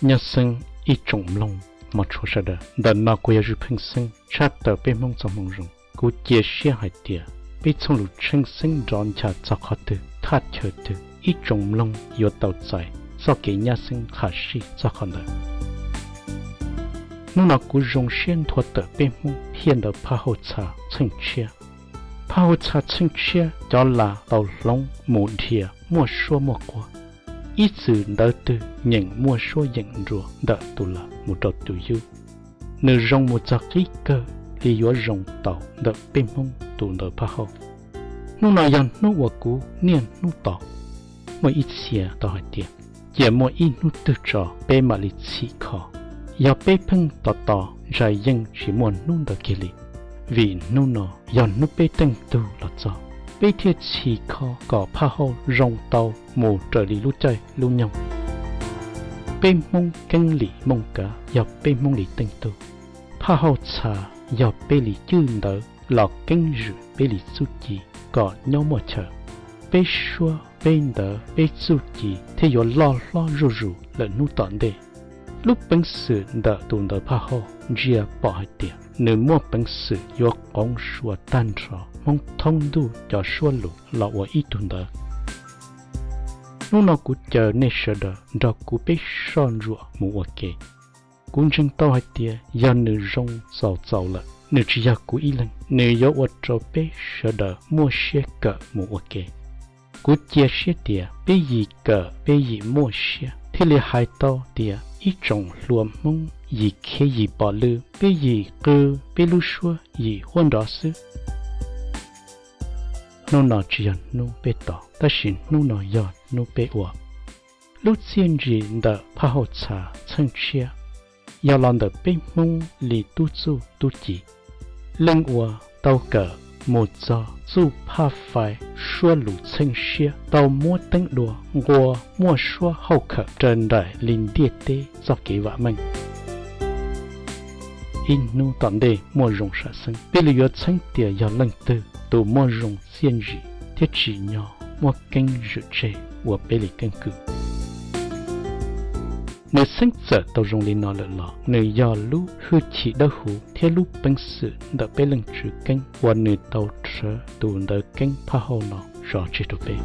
Nyab xeeb ib tsoom mloog mos tshua sawv daws, ntawm no kuv yog Zwj Pheej Xeeb tshaj tawm peb Hmoob txoj hmoo zoo. Kuv cia siab hais tias peb txhooj lus tsheej xeeb nrov ncha txog qhov twg thaj chaw twg, ib tsoom mloog yuav tau txais txoj kev nyab xeeb qham sij txog qhov ntawd. Hnub no kuv zoo siab nthua tawm peb Hmoob thiaj ntawm phaj hauj txha txheej tshiab. Phaj hauj txha txheej tshiab cov las tau hloov mus dhia muaj suab muaj quag, ib txwm ntawv twg nyeem muaj suab yeem nruas ntawm tus lam mus rau tus yub. Nws zoo mus txog qib kawg li yuav zoo tau ntawm peb Hmoob tus ntawv phaj hauj. Hnub no yog hnub uas kuv niaj hnub tos. Muaj ib txhia tau hais tias, cia muaj ib hnub twg tso peb mam li txhim kho. Yog peb pheej tos tos ntshai yeej tsis muaj hnub ntawd kiag li, vim hnub no yog hnub peb teej tug los txog, peb thiaj txhim kho kom phaj hauj zoo tau mus raws li lub caij lub nyoog. Peb Hmoob keeb li mooj kav yog peb Hmoob li teej tug. Phaj hauj txha yog peb li cwj ntawv los keeb zwm peb li txuj ci kom nyob muaj chaw. Peb suab, peb ntawv, peb txuj ci thiaj yuav loj hlob zuj zus lawm hnub tom ntej. Lub peev xwm ntawm tus ntawv phaj hauj ntsia pom hais tias nws muaj peev xwm yuav qoov suav tag nrho Hmoob thoob ntuj cov suab lus los ua ib tug ntawv. Hnub no kuv caw nej sawv daws nrog kuv peb soj ntsuam mus ua ke. Kuv ntseeg tau hais tias yog nws zoo txaus txaus lawm, nws tsis yog kuv ib leeg, nws yuav ua rau peb sawv daws muaj siab kawm mus ua ke. Kuv cia siab tias peb yim kawm peb yim muaj siab thiaj li hais tau tias ib tsoom hluas Hmoob yim khiav yim pom lwj, peb yim qw peb lub suab yim huab nrov xwb. Hnub no tsis yog hnub peb tos, tab sis hnub no yog hnub peb ua. Lub txiaj ntsig ntawm phaj hauj txha txheej tshiab yog los ntawm peb Hmoob li tub txuj tub ci. Leej uas tau kawm mus txog txuj phaj fais suab lus txheej siab tau muab teeb dua nqua muaj suab hauj khawm raws nraim li ntiaj teb txoj kev vam meej. Ib hnub tom ntej muaj zoo sam xeeb, peb li yuav txheeb tias yog leej twg tus muaj zoo txiaj ntsig thiab tsim nyog muab keeb zwm tseg ua peb li keeb kwm. Nws xeeb txawm tau zoo li no lawm los nws yog lub hwj chim dawb huv thiab lub peev xwm ntawm peb Leej Tswv Keeb uas nws tau rhawv tus ntawv keeb phaj hauj no zov tseg rau peb.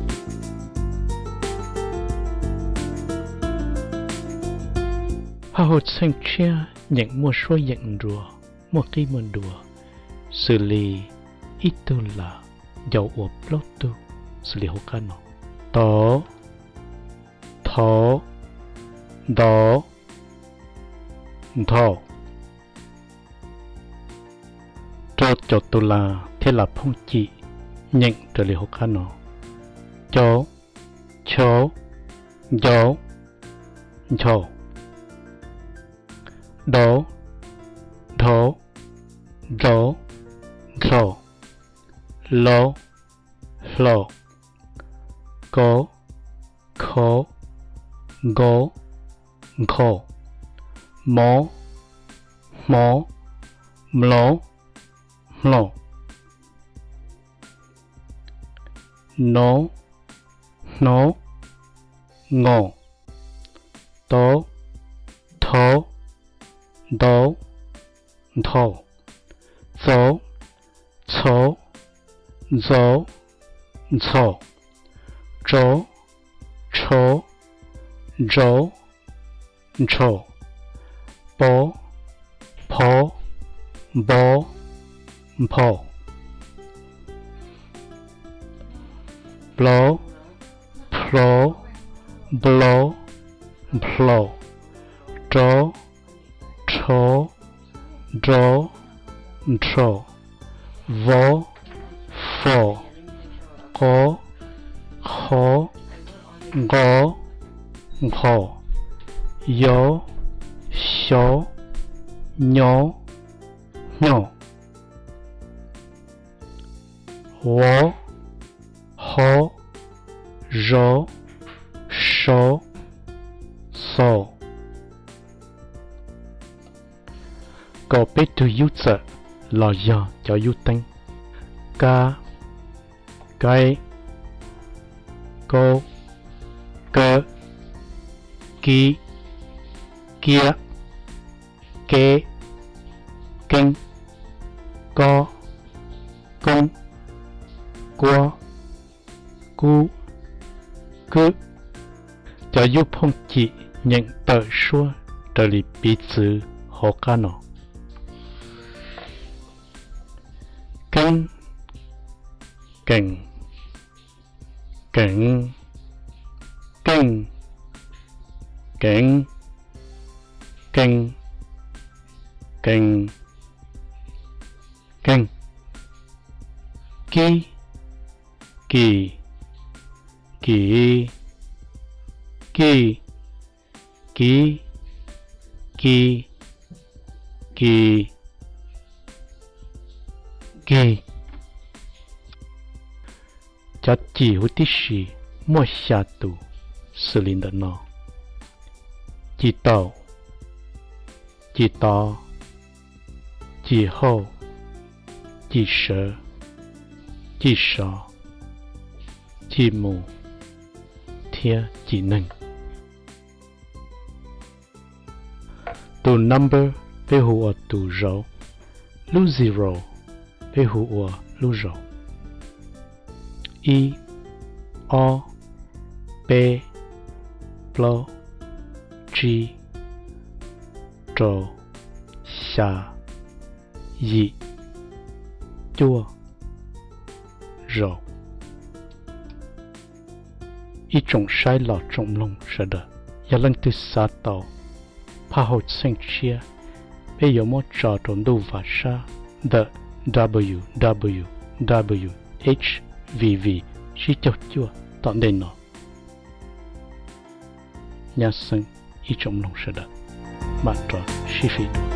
Phaj hauj txheej tshiab nyeem muaj suab yeem nruas, muaj qib muaj dua, xws li ib tug lam ncau ua plaub tug, xws li hauv qab no: tod, thov, ntov, nthov. Rau caum tus las thiab las phooj ywg nyeem raws li hauv qab no: caum, chaum, ncaum, nchaum, daum, dhau, dlau, ndlau, lau, hlaum, kaum, khov, nkaum, nkhaum, mov, hmov, mlaum, mhlaum, naum, hnaum, ngaum, taum, thaum, ntaum, nthaum, txaum, txhaum, ntxaum, ntxhaum, tsaum, tshaum, ntsaum, ntshaum, pom, phom, npaum, nphaum, plaum, phlaum, nplaum, nphlaum, rau, rhau, nrau, nrhau, vau, faum, qau, qhau, nqau, nqhaum, yau, xyau, nyau, hnyau, vau, hau, zau, sau, xaum. Kaum peb tug yub txawm los yog cov yub teeb: kab, kaib, kaub, kawb, kib, kiab, keb, keeb, kob, koob, kuab, kub, kwb. Cov yub phooj cim nyeem tawm suab raws li piv txwv hauv qab no: keeb, keem, keev, keej, keev, kee, kee, keeg, kib, kis, kiv, kij, kiv, ki, kis, kig. Cov cim huv tib si muaj xya tus xws li ntawm no: cim taum, cim tov, cim hauj, cim sawv, cim sov, cim mus, thiab cim neeg. Tus number peb hu ua tus zauv, lub zero peb hu ua lub zauv. Ib, ob, peb, plaub, tsib, rau, xya, yim, cuaj, zaum. Ib tsoom saib los tsoom mloog sawv daws, yog leej twg xav tau phaj hauj txheej tshiab, peb yuav muab tso rau ntuj vam sab ntawm www H V V tsib caug cuaj tom ntej no. Nyab xeeb ib tsoom mloog sawv daws, mam rov sib fim dua.